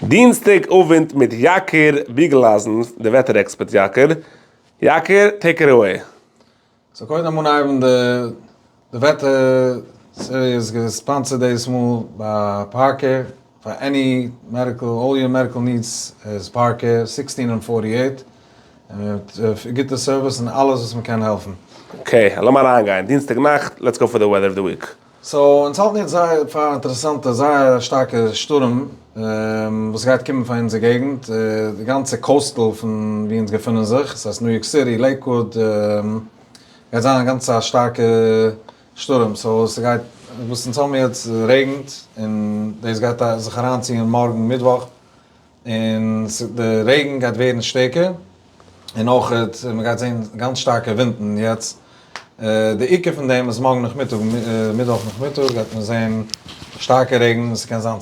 דינסטאג אווענט מיט יקיר ביגלאזן, די וועטער עקספערט יקיר. יקיר, take it away. So קודם אנהייבן די די וועטער series איז גע sponsored דאס מאל ביי פארקער פאר any medical all your medical needs איז פארקער sixteen און forty eight און מיט גוטע service און אלעס וואס מען קען העלפן. Okay, לאמיר אריינגיין, דינסטאג נאכט, let's go for the weather of the week. So אונז האלטן יעצט זייער פאר א אינטערעסאנטע זייער שטארקע שטורעם וואס גייט קומען פאר אונזער געגנט, די גאנצע coastal פון ווי אונז געפונען זיך, עס הייסט ניו יארק סיטי, לעיקוואוד, גייט זיין גאנץ א שטארקע שטורעם, so ס'גייט וואס אונז האבן יעצט רעגנט און דאס גייט זיך אריינציען מארגן מיטוואך. און די רעגן גייט ווערן שטערקער, און אויך מען גייט זען גאנץ שטארקע ווינטן יעצט, די עיקר פון דעם איז מארגן נאכמיטאג, מיטוואך נאכמיטאג גייט מען זען שטארקע רעגן, עס קען זיין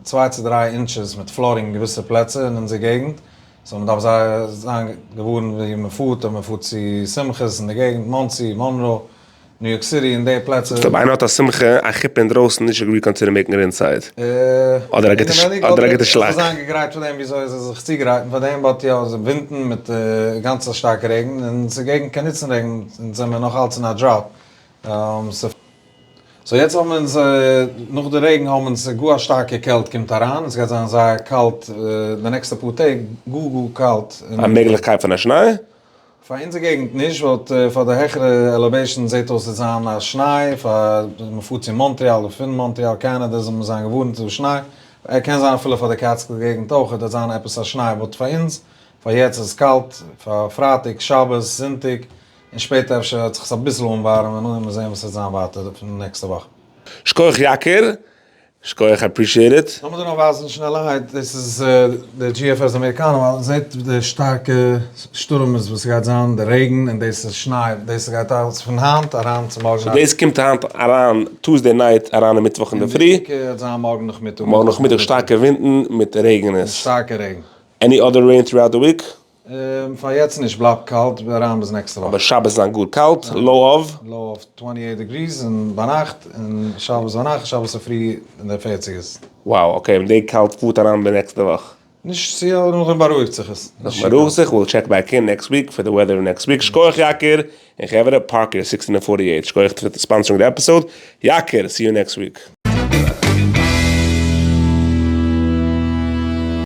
צוויי צו דריי inches מיט flooding אין געוויסע פלעצער אין אונזער געגנט, so מען דארף זייער זיין געווארנט ווי מען פארט, אויב מען פארט צו שמחות אין די געגנט, מאנסי, מאנרא, ניו יארק סיטי און די פלעצער. אויב איינער האט א שמחה, א חופה אינדרויסן, נישט agree consider making it inside. אדער א גוטע אדער א גוטע שלאק. זיין געגרייט פאר דעם וויאזוי זיי זיך צוגרייטן פאר דעם but יא ווינטן מיט גאנצע שטארקע רעגן און ס'געגנט קען נוצן רעגן אונז זעמיר נאך אלץ אין א drought. So יעצט האבן אונז נאך די רעגן האבן אונז גאר א שטארקע קעלט קומט אריין עס גייט זיין זייער קאלט די נעקסטע פאר טעג גאר גאר קאלט. א מעגליכקייט פון א שניי? פאר אונזער געגנט נישט, but פאר די העכערע elevation זעט אויס צו זיין א שניי, פאר מען פארט צו מאנטריאל אדער פון מאנטריאל קאנאדע זאל מען זיין געווארנט ס'איז דא שניי, קען זיין אפילו פאר די קעטסקיל געגנט אויך וועט זיין עפעס א שניי, but פאר אונז, פאר יעצט איז עס קאלט, פאר פרייטאג, שבת, זונטאג, און שפעטער אפשר וועט זיך עס אביסל אנווארעמען, נאכדעם וועט מען זען וואס עס וועט זיין ווייטער פון נעקסטע וואך. שכוח יקיר, שכוח appreciate it. לאמיר דיר נאר ווייזן שנעלערהייט, דאס איז די GFS אמעריקאנער ווייל זעט די שטארקע שטורעמעס וואס ס'גייט זיין, די רעגן און דאס איז שניי, דאס גייט אלס פון היינט אריין צו מארגן. So דאס קומט היינט אריין Tuesday night אריין אין מיטוואך אינדערפרי. און די עיקר וועט זיין מארגן נאכמיטאג. מארגן נאכמיטאג שטארקע ווינטן מיט רעגענעס. שטארקע רעגן. Any other rain throughout the week? פאר יעצט נישט, בלייבט קאלט אריין ביז נעקסטע וואך. אבער שבת זיין גאר קאלט, low of? Low of twenty eight degrees און ביינאכט, און שבת ביינאכט, שבת צופרי אין די פערציגערס. Wow, okay, און די קאלט פארט אריין ביז נעקסטע וואך? נישט צו, אבער נאכדעם בארואיגט זיך עס. נאכדעם בארואיגט זיך, we'll check back in next week for the weather next week. שכוח יקיר, און חברה, פארקער sixteen און forty eight, שכוח פאר sponsoring די episode, יקיר, see you next week.